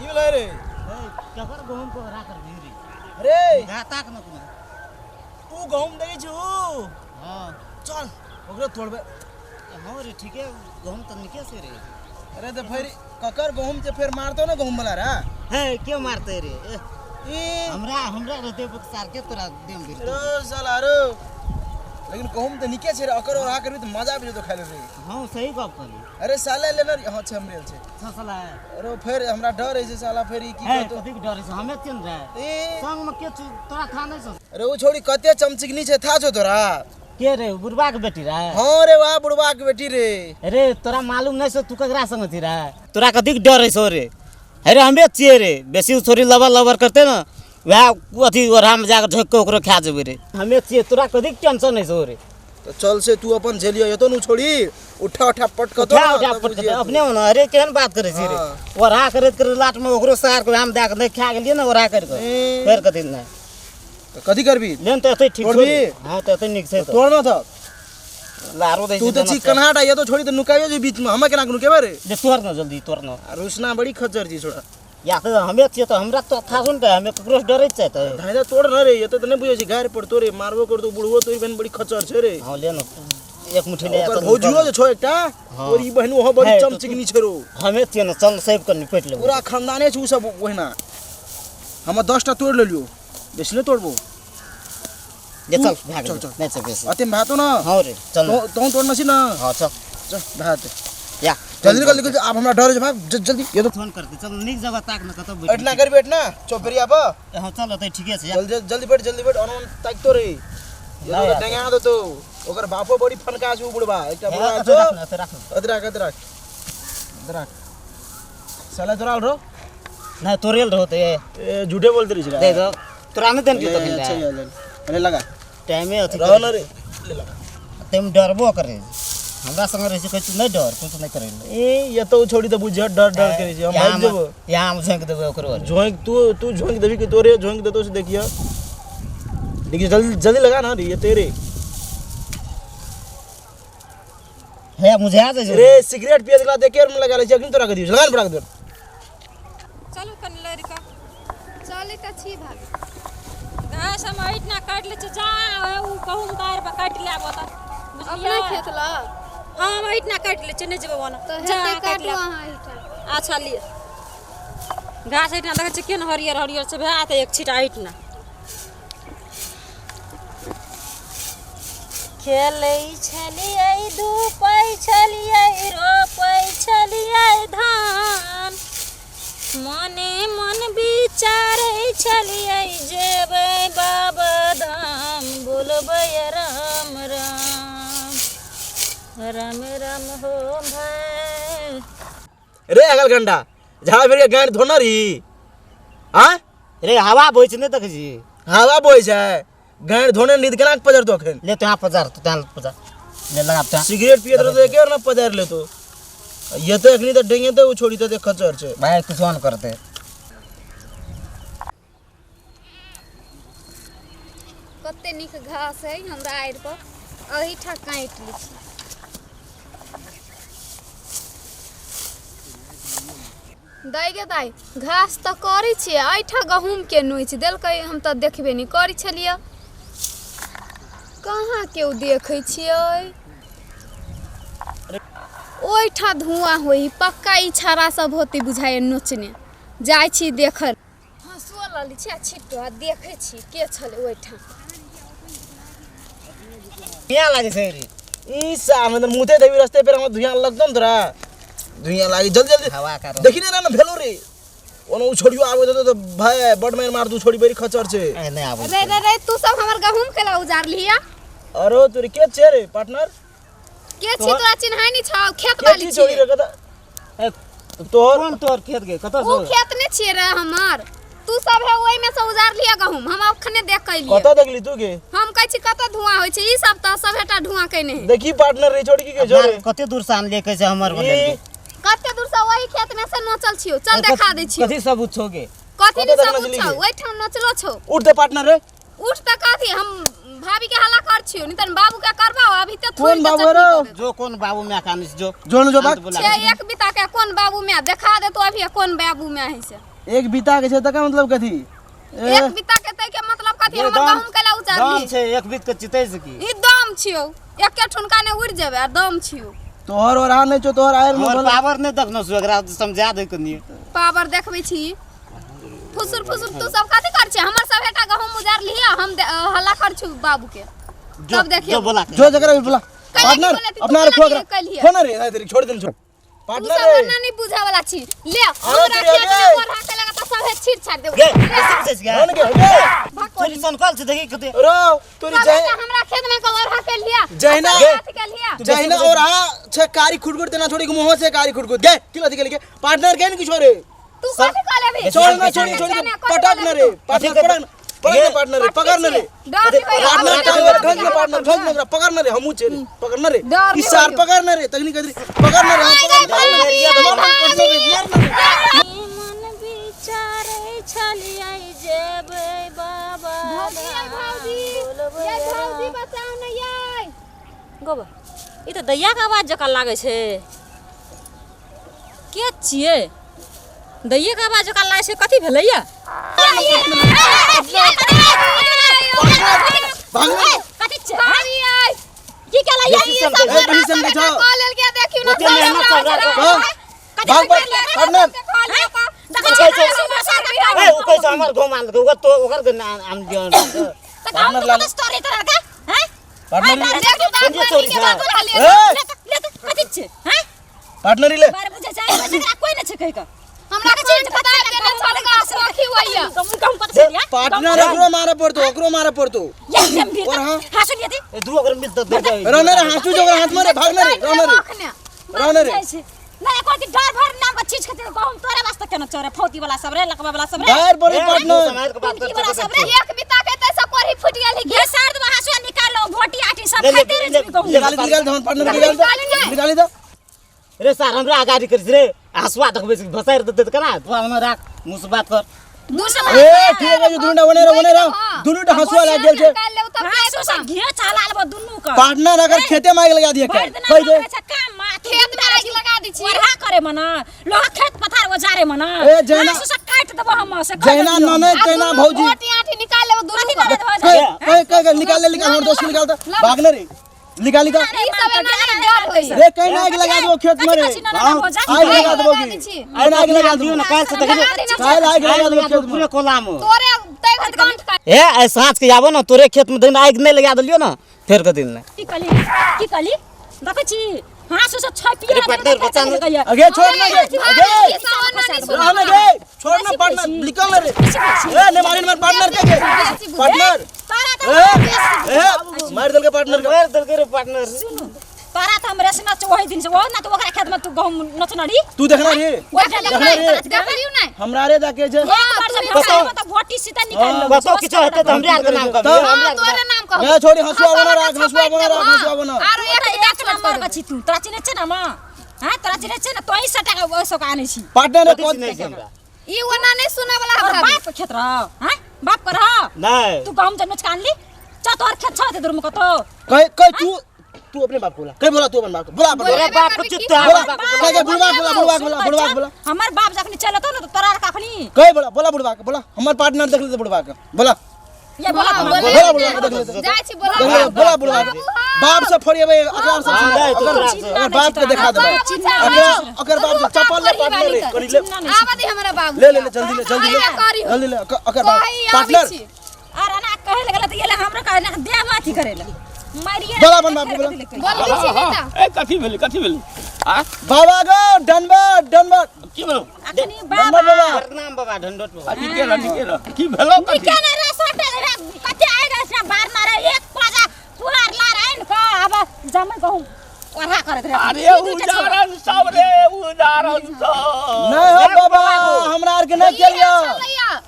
की भेलै रे? ककर गहुम को हरा कर रे? अरे घाताक न कोनो। ऊ गहुम देखै छी ऊ? हाँ। चल ओकरो तोड़बै। हाँ रे ठीके, गहुम तऽ नीके छै रे। अरे तऽ फेर ककर गहुम छै, फेर मारतौ ने गहुम वाला रे। हे के मारतै रे? एह, ई हमरा हमरा रहते सार के तोरा देम गिर। रो साला रो, लेकिन गहुम तऽ नीके छै रे। अकर ओढ़ा करबी तऽ मजा आबि जेतौ खाय ले रे। हाँ सही गप कहली। अरे साले लेने रही। हाँ छै, हमरे छै। छ साला। अरे फेर हमरा डर होइ छै साला, फेर ई की हे कहतौ। कथी के डर छै? हमे छियन रे ई संग में, के छी तोरा था नहीं छौ? अरे ओ छोड़ी कते चमचिकनी छै, था छौ तोरा? के रे, बुढ़बा के बेटी रे? हाँ रे, वाह बुढ़वा के बेटी रे। अरे तोरा मालूम नहीं छौ तू ककरा संग थी रे? तोरा कथी के डर छौ रे? अरे हमे छियै रे, बेसी थोड़ी लबर लबर करते न, वएह अथी ओढ़ा में जाके झोंकि के ओकरो खा जेबै रे। हमे छियै, तोरा कथी के टेंशन नहीं छौ रे? तो चल से तू अपन झेलियो, एतो नु छोड़ी उठा उठा पटकतो। उठा ना, उठा तब पटकते बुझिए तू। अपने होना। अरे केहन बात करै छी रे? हाँ। ओढ़ा करैत करैत लाट में ओकरो सार के हम दए के नहीं खा गेलियै ने ओढ़ा करि के। ए। फेर कथी नहि। तो कथी करबी? लेन तऽ एतै ठीक छौ तोड़बी? रे। हाँ तऽ एतै नीक छै तऽ तोड़ ना था लारो दै तू छै तो छी कन्हाटा, ये तो छोड़ी तो नुकाइयो जे बीच में, हमें केना के नुकेबे रे? जे तोड़ न जल्दी तोड़ न। आ रोशना बड़ी खच्चर छी छोड़ा। या तऽ हमे छियै तऽ हमरा तो था सुन हमे ककरो से डरै छै तऽ। धाइदा तोड़ न रे, ये तो नहीं बुझै छी, गारि पड़तो रे, मारबो करतो बुढ़बो, तोरी बहन बड़ी खच्चर छै रे। हाँ ले न एक मुट्ठी ले। ओकर भौजियो जे छौ एकटा। हाँ। तोरी बहन ओहो बड़ी है, तो चमचिकनी छै रो। हमे छियै न, चल सेव कर निपट लेबै। पूरा खानदाने छै उ सब ओहिना। हम 10टा तोड़ लेलियो, बेसी नहीं तोड़बो। जे चल भाग चल, चल चल। नहीं छै बेसी। अते में भातो ना। हाँ रे चल न। तो तो तोड़ना छी ना। हाँ चल। चल भात। या जल्दी निकल निकल, आप हमरा डर छै, भाग जल्दी ये तो। फोन करते, चल नीक जगह ताक न कतौ बैठ। एटना कर बैठ ना चौपेरिया पर। हाँ चल ओतै ठीके छै या। जल्दी जल्दी बैठ, जल्दी बैठ, ऑन ताक तो रे, ये नहीं तो यार। डेंगा दे तो ओकर बापो बड़ी फनका छै उ बुढ़बा एकटा बुढ़बा एतै छौ। राख न, एतै राख न। अदराक अदराक अदराक साला तोरा रो। नहीं तोरेल रहो तो ये। ए झूठे बोलते रही दे दो तोरा नहीं देन की ले, तखन। अच्छा ये ले अरे लगा। टाइमे अथी रहो ना रे, ले लगा। तुम डरबो करे हमरा संग रहै छै, कहै छै नहि डर, कुछ नहि करे। ए ये तो छोड़ी तो बुझ डर डर करे छै, हम भाग जेबो। यहाँ हम झोंकि देबै ओकरो। झोंक तू तू झोंक देबी कि तोरे झोंक देतो से? देखिए देखिए, जल्दी जल्दी लगा ना रे, ये तेरे। हे मुझे आ जाइ छै। रे सिगरेट पिए दिला देखे और लगा ले छै, अखन तोरा के दियो, लगा ने पड़ा के दियो। चलू कनि लड़का। चलै तऽ छी भाभी। घास हम एहिठिना काटि लै छी, जा ओ गहूम दारि पर काटि लेब ओतऽ। अपना बुझलियै? खेत लग? हँ, हम एहिठिना काटि लै छी, नहि जेबै ओना। तऽ जा हेतै काटि काटू लेब। अहाँ एहिठाम। अच्छा लिअ, घास एहिठिना देखै छियै केहन हरियर हरियर छै, भए तऽ एक छींटा एहिठिना। खेलै छलियै, धूपै छलियै, रोपै छलियै धान, मने मन विचारै छलियै जेबै बाबा धाम, बोलबै राम राम राम राम हो भाई। रे अगल गंडा झाड़ा फेर के गांड धोना री। हाँ रे हवा बहै छै, नहि देखै छी? हवा बहै छै, गांड धोने नींद केना के पजरतो अखन? ले तो यहाँ पजार, तो यहाँ पजार, ले लगा तो। सिगरेट पियत रहतो एके और ना पजार लेतो। ये तो अखनी तो डेंगे तो छोड़ी तो खचर छै। भाई कुछ ऑन करते। कते नीक घास है हमरा आड़ि पर, एहिठाम काटि लै छी। दाइ गे दाइ, घास तऽ करै छियै, एहिठाम गहूँम के नोचि देलकै, हम तऽ देखबे नहि करै छलियै। कहाँ केओ देखै छियै? ओहिठाम धुआँ होइ पक्का, ई छाड़ा सब होतै बुझाइए नोचने। जाइ छी देखल, हँसुआ लऽ लै छी आ छिट्टो, आ देखै छी के छलै ओहिठाम। किया लागै छै रे? ई सामने तो मुते देवी रास्ते पर, हम धुइयां लगतो न तोरा, धुइयां लागी, जल्दी जल्दी। हवा कारण। देखी ने ना भेलो रे, ओना उ छोड़ियो आबे तो भाई बड मार मार दू, छोड़ी बड़ी खचर छै। ए, नहि आबै। रे रे रे, तू सब हमर गहूँम केला उजारलिया? अरे तोरी के छे रे पार्टनर? के छी? तोरा चिन्है नहि छौ? खेत के वाली छी छोड़ी छियै। रे कता? ए, तोहर कोन तोहर खेत गे? कतऽ उ छौ? खेत नहि छियै रे हमर, तू सब है ओहि में से उजार लिया गहूँम, हम अखने देख के एलियै। कतऽ देखली तू के? हम कहै छी कतऽ धुआं होइ छै, ई सब तऽ सबेटा धुआं केने है। देखी पार्टनर रे, छोड़ी की के जो रे? कते दूर से आनलियै, कहै छै हमर ई बनेलकै। कते दूर से? ओहि खेत में से नोचल छियौ, चल देखा दै छियौ। कथी सबूत छौ गे? कथी कतऽ नहि देखने सबूत छली छौ? गे? ओहिठाम नोचलो छौ। उठ दे पार्टनर रे। उठ तऽ कथी हम भाभी के हल्ला कर छियो नहीं तन बाबू के करबाओ अभी ते कोन बाबू रे? जो कोन बाबू में कानिस जो जो न जो बात बोला। छे एक बिता के कोन बाबू में देखा दे तो अभी कोन बाबू में है से। एक बीता के छै तका मतलब कथी? ए, एक बिता के तै के मतलब कथी? ये हमर दाम- गहुम केला दाम उजारली छै एक बीत के चितै से की ई दम छियो, एके ठुनका ने उड़ जेबे आ दम छियो। तोहर ओरहा नहीं छौ, तोहर आयर में हमर भला। पावर नहीं देखनो सु, एकरा समझा दे कनी। पावर देखबै छी। फुसुर फुसुर तू सब कथी कर छै? हमर सब हेटा गहुम उजार लिया, हम हल्ला कर छु बाबू के। जो तब देखियो। जो बोला जो जकरा भी बोला। कैला की पार्टनर बोले थी? तू अपना कैला रखो की एकरा। कैलिए? फोन रे, नहीं तेरी छोड़ देन छोड़। तू पार्टनर सब रे। ओना नहीं बुझा वाला छी। ले, अरे हमरा तेरी खेत में अगे। ओढ़ा के लगा त सब हे छीट छाट देबो। गे ले, कैसे बुझै रन छै के, गे। भाग तोरी सन कल छै देखी कते। रो, तोरी सब जय हेटा हमरा खेत में के ओढ़ा के लिया। जहिना- सब हाथ के लिया। जहिना ओरहा छै कारी खुटखुट तेना छोड़ी के मुंह से कारी खुटखुट। गे, की लथी के लिए? पार्टनर के न की छोड़े? तू कथी कहले अभी? छोड़ ना, छोड़ी, छोड़ी के पटक न रे। पार्टनर पटक न, पकड़ न पार्टनर रे, पकड़ न रे। डर नहीं होइए। पार्टनर हमरा टांग रे, बाबू घंट न के पार्टनर, घंट न ओकरा, पकड़ न रे, हमहू छे रे, पकड़ न रे। डर ई नहीं सार होइए। पकड़ न रे, तखनी कदरी, पकड़ न रे, हम पकड़ न रे, मार न पार्टनर रे, मार न रे। मन विचारै छलियै जेबै बाबा भौजी, यै भौजी, यै भौजी, बचाउ ने यै। गोबर ई तऽ दैया के आवाज जकाँ लागै छै। के छियै? दैये के आवाज जकाँ लागै छै। कथी भेलैया? भाग न। कथी छै? भाभी यै। की केलैया? बेसी ई सब समझै ए, बेसी समझै छौ। कऽ लेलकै, देखियौ ने, ओते सब मेहनत हमरा सब राखो। छलै। हाँ, भाग भाग, पार्टनर। देखै छियै, सुबह साँझ ए ओ कैसे हमर गहुम आनलकै? ओकर तो ओकर के ना आन दियो। तऽ गहुम पार्टनर तऽ लाल। कतऽ से तोड़ै तोरा के? हैं? पार्टनर ले। देखियौ, कोन जे चोरी के छै? बात खाली ए, ले तऽ, ले तऽ, कथी छै? हैं? पार्टनर ले। बार बुझै छै, एकरा कोइ नहि छै कहि कऽ। हमरा कंठ दाबि देने छलका, सखी होइए। गहुम गहुम कतऽ से लिया? पार्टनर ओकरो मारे पड़तो, ओकरो मारे पड़तो। ये गंभीर और हाँ। हाँसु लिया दी। ए दू ओकर मिल तऽ दे दे। रन रे, हाँसू जो ओकरा हाथ में रे, भाग न रे, रन रे। रन रे। बुझै छै। नहि एको रत्ती डर भर नाम के चीज खातिर गहुम तोरे वास्ते केना चोरे फौती वाला सब रे, लकवा वाला सब रे। बाहर बड़ी ए, पार्टनर। समाज के बात टुनकी कर वाला सब रे। एक बिता के तैसे कोढ़ी फूटि गेल है ये सार दबा हाँसुआ निकालो, भोटी आटी सब ले, ले, खाइते रहे ले, छी गहुम। ले, निकाली, निकाली धन पार्टनर, निकाली दे, निकाली दे। रे सार हमरा आगाड़ी करिस रे, हसुआ देखबै छै भसारि देतै तऽ केना? तू हमरा राख, मुँह से बात कर। ए ठीक है, दुनूटा ओने रह, ओने रह, दुनूटा हंसुआ लाग गेल छै। हाँसु से घी चला लेबो दुनू के। पार्टनर अगर खेते में आगि लगा दिए भरि कहि दिना कहि दे। लगै छै काम मा, तू खेत में आगि लगा दै छी। ओढ़ा करे मना, लोहा खेत पथार ओजारे मना। ए, जहिना- हाँसु से काटि देबो हम से कहि जहिना देलियौ। ननद तहिना भौजी। गोटी आठी निकाल लेबो दुनू कथी के। करे देबो? कहि कहि कहि कहि, निकाल ले, निकाल हमर दोस्त के निकाल दे, भाग न रे, निकाली दे। ई सब एना नहि डर होइए। रे कहीं ना आगि लगा देबो खेत में रे। कथी कथी ननद भौजा? आगि लगा देबो लगा की? दै छी। आगि आगि लगा दियौ देबो। ने काल्हि से देखियौ। काल्हि आगि लगा देबो खेत में। पूरे कोला में। तोरे तै घंट कंठ काट। ए आइ साँझ के आबो ने तोरे खेत में दिन आगि नहीं लगा देलियो ना फेर के दिन ने। की कहली? की कहली? देखै छी हाँसु से छपिया अरे पार्टनर, बच्चा ने- अगे छोड़ ना गे, अगे रह ना गे, छोड़ ना पार्टनर, निकल ना रे। ए ने मारी मार पार्टनर के गे, पार्टनर। ए ए मार देलके पार्टनर के। मारि देलकै रे पार्टनर। सुनु तोरा तऽ हम रेसना छौ ओहि दिन से ओहो ना तऽ ओकरा खेत में तू गहुम नोचना रही। तू देखना रे, ओहि दिन देखना रे। देखलियौ नहि। हमरा रे दाके जे एक बार जब बताओ। हम तऽ भोटी सीता निकालि लेबो। कतौ किछो हेतै तऽ हमरे आरके नाम कहबै। तब- हाँ, तोरे नाम कहबो। ए छोड़ी, हंसुआ बना राख, हंसुआ बना राख, हंसुआ बना। आरो एक एक बिता एक नंबर के छी तू, तोरा चिन्है छै ने माँ? हाँ तोरा चिन्है छै ने? तोही सटा के ओहि सबके आनै छी। पार्टनर कथी कौन चिन्है छै हमरा? ई ओना नहि सुनै वाला तोहर भाभी। बाप के खेत रह? हाँ बाप के रह? नहि। तू गहुम जे नोच के आनली चल तोहर खेत छौ दूर में कतौ। कह कह तू तू अपने बाप को बोला, कह बोला तू अपन बाप को बोला, अपन तोरा बाप बाप के चित्त बोला। हमर बाप के कह कह बुढ़वा के बोला, बुढ़वा के बोला, बुढ़वा के बोला। हमर बाप जखनी चलतो ने तऽ तोरा आर कखनी कह बोला, बोला बुढ़वा के बोला, हमर पार्टनर देख लेते बुढ़वा के बोला। ये बोला हाँ, बोला। बोले बोला बुढ़वा के देख लेते। जाइ छी बोला। देख ले, बोला बुढ़वा के। बाप से फोड़िएबै अकरा सब हाँ, नहीं, अकर तोरा अकर बाप के देखा देबै। चिन्ना अकर अकर बाप से चप्पल ले पार्टनर रे, करी ले। आबऽ दे हमरा बाबू। ले ले ले जल्दी ले, जल्दी ले, करी हो। जल्दी ले अकर बाप कही आबै पार्टनर। छी। और अना कहे लगल तऽ ये हमरो कहे ना देह में अथी करे ला मारिए। बोला अपन बाप के बोला। बोलबै छी नहि तऽ। ए कथी भेलै, कथी भेलै? आ बाबा गो डनबर डनबर की भेलौ? अखनी डनबर बाबा बाबा। प्रणाम बाबा, ढंढोट बाबा। ठीके रह, ठीके रह। की भेलौ कथी? निके ने रे सटे रे कते आइ रे से बार मारे एक पाजा पुआर लार आइन क आब जमै गहुम ओढ़ा करत रे। अरे उजारन सब रे, उजारन सब। नहीं हो बाबा, हमरा आर के नहीं केलियो।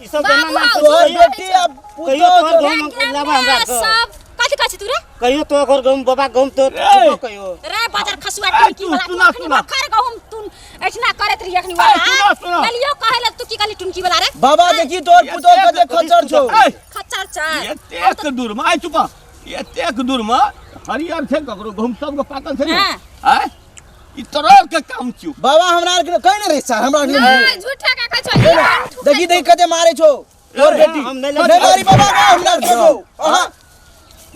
ई सब के नाम तोहर बेटी आ कहियो पुतोह तोहर गहुम लाबा हमरा के। सब कथि कहै छी तू रे? कहियो तोहर गहुम बाबा गहुम तो ए। कहियो। रे बाजार खसुआ ए, टुनकी तू वाला सुना, अखनी सुना। बखर गहुम तू ऐठना करत रही अखनी ए, वाला। सुना, सुना। कलियो कहे ला तू की कहली टुनकी वाला रे? बाबा देखी तोहर पुतोह के जे खच्चर छौ। ए, खच्चर चार। एतेक दूर में आइ चुपा। एतेक दूर में हरियर छै ककरो गहूम सबके पाकल छै ने हाँ। आँय ई तोरा के काम छियौ। बाबा हमरा आर के कहि ने रे सर हमरा आर के नहीं झूठा का कहै छौ ई कान ठुकै देखी देखी कते मारे छौ तोर बेटी। हम नहीं नहीं मारी बाबा का हमरा आर के छौ। अहाँ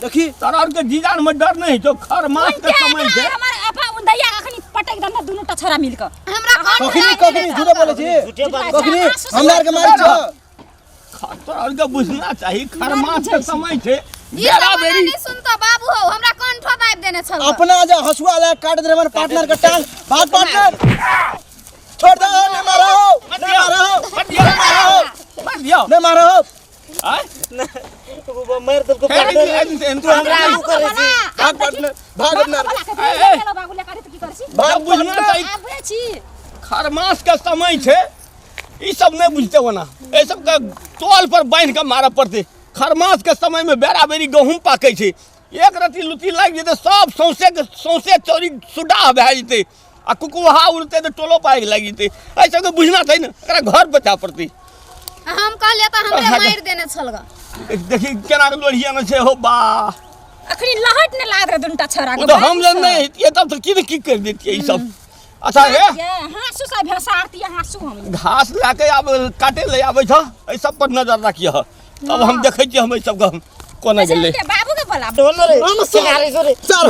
देखी तोरा आर के जीजान में डर नहीं छौ, खर मास के समय छै। हमर अपा उंदैया अखनी पटक दम दुनू टा छोरा मिल क। हमरा कान कखनी कखनी झूठे बोले छी? झूठे बात। कखनी हमरा आर के मारे छौ? तोरा आर के बुझना चाही, खर मास के समय छै। ई बेरा सब बेरी नहीं सुनता बाबू हो, हमरा कंठो दाबि देने छल। अपना जे हसुआ ले काट दे हमर पार्टनर के टांग। भाग पार्टनर, छोड़ दे, नहीं मारो, नहीं मारो, नहीं मारो, मार दियो, नहीं मारो। आय मार देलको पार्टनर। तू हमरा आगू करै छी। भाग पार्टनर, भाग अपना, बाबू ले करे त की करছি? भाग। बुझना चाही, आ बुझै छी खरमास के समय छै, ई सब नहीं बुझते ओना, एहि सबके तोल पर बान्हि के मारऽ पड़तै। खरमास के समय में बेरा बेरी गहूम पाकै छै, एक रत्ती लुत्ती लागि जेतै सब सौंसे के सौंसे चौरी सुडाह भए जेतै आ कुकुहा उड़तै तऽ टोलो पर आगि लागि जेतै। एहि सबके बुझना चाही ने, एकरा घर बचा पड़तै। हम कहलियै तऽ हमरे मारि देने छल ग। देखी केना के लोढ़िया ने छै हो बा। अखनी लहट ने लाद रे दुनटा छोरा ओ तऽ हम जब नहि हेतियै तब तऽ की ने की करि दैतियै ई सब। अच्छा हे हाँसू से भैंसा आरती हाँसू हम घास लए के आब काटे ले आबै छह, एहि सब पर नजर राखियह। तब हम देखै छियै हम एहि सबके हम कोना गेलै। बाबू के बोला ढोल रे केना रे सर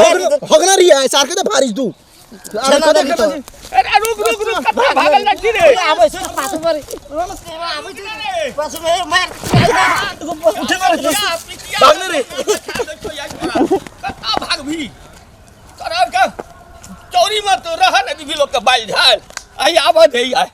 होगना रही है सर के तो फारिज दू। अरे कते कते अरे रुक रुक रुक, कतऽ भागल जाइ छी रे? आबै छै पाछू पर, आबै छै पाछू पर, मार उठे मारे भागने रे। कतऽ भागभी? तोरा आरके चौरी में तो रह ने दीदी लोग के बाल झाल। आई आबऽ दे आई।